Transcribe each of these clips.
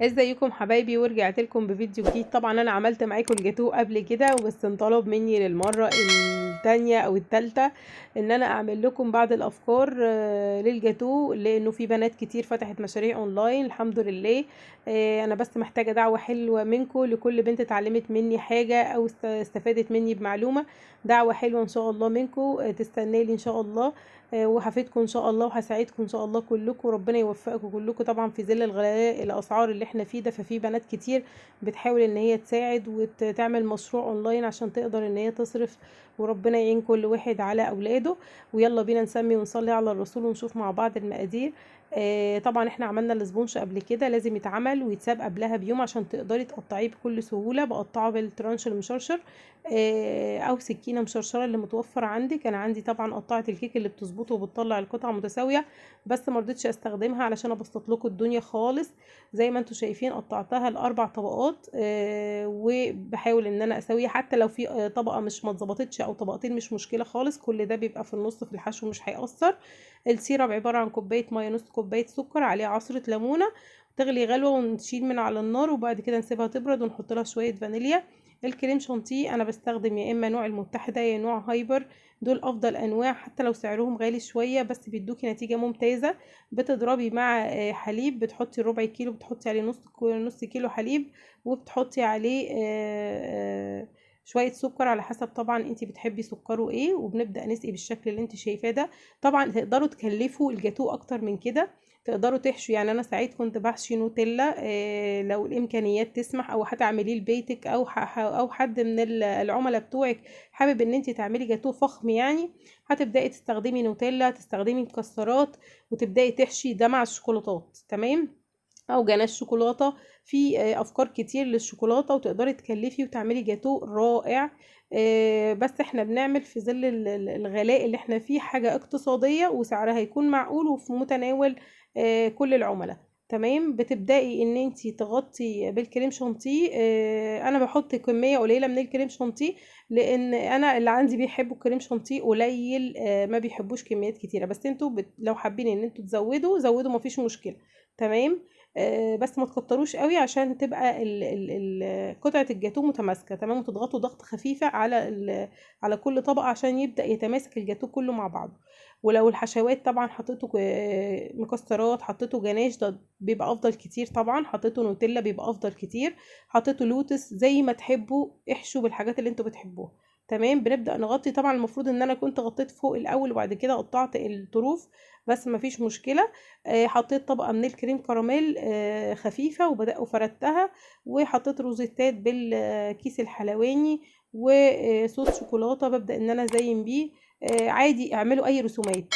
ازيكم حبايبي، ورجعت لكم بفيديو جديد. طبعا انا عملت معاكم الجاتوه قبل كده، بس انطلب مني للمرة الثانية او الثالثة ان انا اعمل لكم بعض الافكار للجاتوه، لانه في بنات كتير فتحت مشاريع اونلاين الحمد لله. انا بس محتاجه دعوه حلوة منكم لكل بنت اتعلمت مني حاجة او استفادت مني بمعلومة. دعوه حلوة ان شاء الله منكم، تستنالي ان شاء الله، وهفيدكم ان شاء الله وهساعدكم ان شاء الله كلكم، وربنا يوفقكم كلكم. طبعا في ظل الغلاء الاسعار اللي احنا فيه ده، ففي بنات كتير بتحاول ان هي تساعد وتعمل مشروع اونلاين عشان تقدر ان هي تصرف، وربنا يعين كل واحد على اولاده. ويلا بينا نسمي ونصلي على الرسول ونشوف مع بعض المقادير. طبعا احنا عملنا ال sponge قبل كده، لازم يتعمل ويتساب قبلها بيوم عشان تقدري تقطعيه بكل سهولة. بقطعه بالترانش المشرشر او سكينة مشرشره اللي متوفر عندك. انا عندي طبعا قطعه الكيك اللي بتظبطه وبتطلع القطعة متساوية، بس ما رضيتش استخدمها علشان ابسط لكم الدنيا خالص. زي ما انتم شايفين قطعتها لاربع طبقات، وبحاول ان انا اسويها، حتى لو في طبقه مش ما اتظبطتش او طبقتين مش مشكلة خالص، كل ده بيبقى في النص في الحشو مش هيأثر. ال syrup عبارة عن كوباية مية، نص كوباية سكر، عليه عصره ليمونه، تغلي غلوه ونشيل من على النار، وبعد كده نسيبها تبرد ونحط لها شوية فانيليا. الكريم شانتيه انا بستخدم يا اما نوع المتحدة يا نوع هايبر، دول افضل انواع حتى لو سعرهم غالي شوية، بس بيدوكي نتيجة ممتازة. بتضربي مع حليب، بتحطي ربع كيلو، بتحطي عليه نص كيلو حليب، وبتحطي عليه شوية سكر على حسب طبعا انتي بتحبي سكره ايه. وبنبدا نسقي بالشكل اللي انتي شايفاه ده. طبعا تقدروا تكلفوا الجاتوه اكتر من كده، تقدروا تحشوا، يعني انا ساعات كنت بحشي نوتيلا، لو الامكانيات تسمح، او هتعمليه لبيتك او حد من العملاء بتوعك حابب ان انتي تعملي جاتوه فخم، يعني هتبداي تستخدمي نوتيلا، تستخدمي مكسرات، وتبداي تحشي ده مع الشوكولاتات، تمام، او جناش شوكولاتة. في افكار كتير للشوكولاته، وتقدري تكلفي وتعملي جاتوه رائع. بس احنا بنعمل في ظل الغلاء اللي احنا فيه حاجة اقتصادية وسعرها يكون معقول وفي متناول كل العملاء، تمام. بتبداي ان انتي تغطي بالكريم شانتيه. انا بحط كمية قليله من الكريم شانتيه، لان انا اللي عندي بيحبوا الكريم شانتيه قليل، ما بيحبوش كميات كتيرة، بس انتوا لو حابين ان انتوا تزودوا زودوا، مفيش مشكلة، تمام. بس ما تكتروش قوي عشان تبقى قطعه الجاتوه متماسكة، تمام. وتضغطوا ضغط خفيفة على كل طبقه عشان يبدا يتماسك الجاتوه كله مع بعضه. ولو الحشوات طبعا حطيتوا مكسرات، حطيتوا جناش، ده بيبقى افضل كتير. طبعا حطيتوا نوتيلا بيبقى افضل كتير، حطيتوا لوتس، زي ما تحبوا احشوا بالحاجات اللي انتوا بتحبوها، تمام. بنبدا نغطي. طبعا المفروض ان انا كنت غطيت فوق الاول وبعد كده قطعت الطروف، بس مفيش مشكلة. حطيت طبقه من الكريم كراميل خفيفة وفردتها، وحطيت روزيتات بالكيس الحلواني وصوص شوكولاتة ببدا ان انا ازين بيه. عادي اعملوا اي رسومات.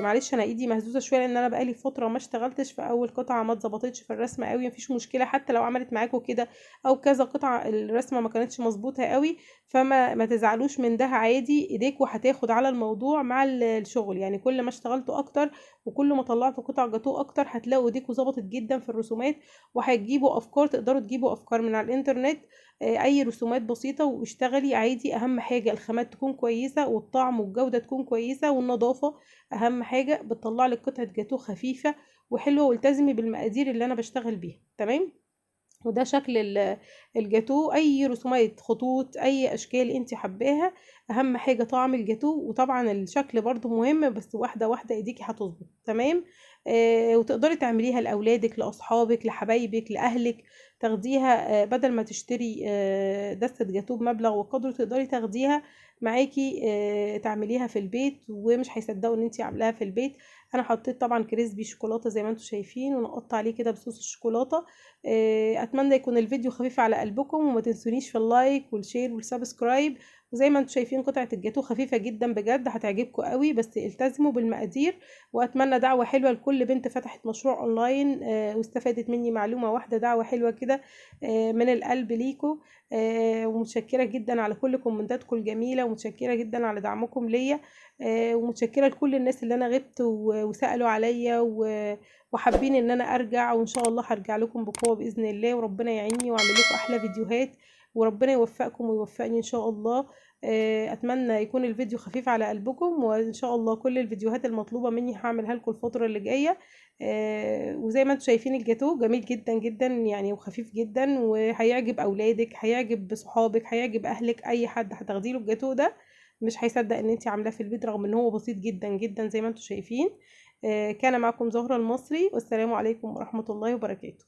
معلش انا ايدي مهزوزة شوية لان انا بقالي فترة ما اشتغلتش، في اول قطعه ما اتظبطتش في الرسمة قوي، مفيش مشكلة حتى لو عملت معاكم كده او كذا قطعه الرسمة ما كانتش مظبوطة قوي، فما ما تزعلوش من ده، عادي ايديكوا هتاخد على الموضوع مع الشغل. يعني كل ما اشتغلتوا اكتر وكل ما طلعتوا قطع جاتوه اكتر هتلاقوا ايديكوا ظبطت جدا في الرسومات، وهتجيبوا افكار، تقدروا تجيبوا افكار من على الانترنت، اي رسومات بسيطة واشتغلي عادي. اهم حاجة الخامات تكون كويسة، والطعم والجودة تكون كويسة، والنظافة اهم حاجة. بتطلع لك قطعه جاتوه خفيفة وحلوه، والتزمي بالمقادير اللي انا بشتغل بيها، تمام. وده شكل الجاتوه، اي رسومات، خطوط، اي اشكال انت حباها، اهم حاجة طعم الجاتوه، وطبعا الشكل برضو مهم، بس واحدة واحدة ايديكي هتظبط، تمام. وتقدري تعمليها لاولادك، لاصحابك، لحبايبك، لاهلك، تاخديها بدل ما تشتري دستة جاتوه بمبلغ وقدره، تقدري تاخديها معاكي تعمليها في البيت، ومش هيصدقوا ان انتي عاملاها في البيت. انا حطيت طبعا crispy شوكولاتة زي ما انتم شايفين، ونقطت عليه كده بصوص الشوكولاتة. اتمنى يكون الفيديو خفيف على قلبكم، وما تنسونيش في ال like وال share وال subscribe. وزي ما انتم شايفين قطعه الجاتوه خفيفة جدا بجد، هتعجبكم قوي، بس التزموا بالمقادير. واتمنى دعوه حلوة لكل بنت فتحت مشروع اونلاين واستفادت مني معلومة واحدة، دعوه حلوة كده من القلب ليكم. ومتشكره جدا على كل كومنتاتكم الجميلة، ومتشكره جدا على دعمكم ليا، ومتشكره لكل الناس اللي انا غبت وسالوا عليا وحابين ان انا ارجع، وان شاء الله هرجع لكم بقوة باذن الله، وربنا يعيني واعمل لكم احلى فيديوهات، وربنا يوفقكم ويوفقني ان شاء الله. اتمنى يكون الفيديو خفيف على قلبكم، وان شاء الله كل الفيديوهات المطلوبة مني هعملها لكم الفترة اللي جاية. وزي ما انتم شايفين الجاتو جميل جدا جدا يعني، وخفيف جدا، وهيعجب اولادك، هيعجب صحابك، هيعجب اهلك، اي حد هتاخدي له الجاتو ده مش هيصدق ان انت عاملاه في البيت، رغم ان هو بسيط جدا جدا زي ما انتم شايفين. كان معكم زهرة المصري، والسلام عليكم ورحمة الله وبركاته.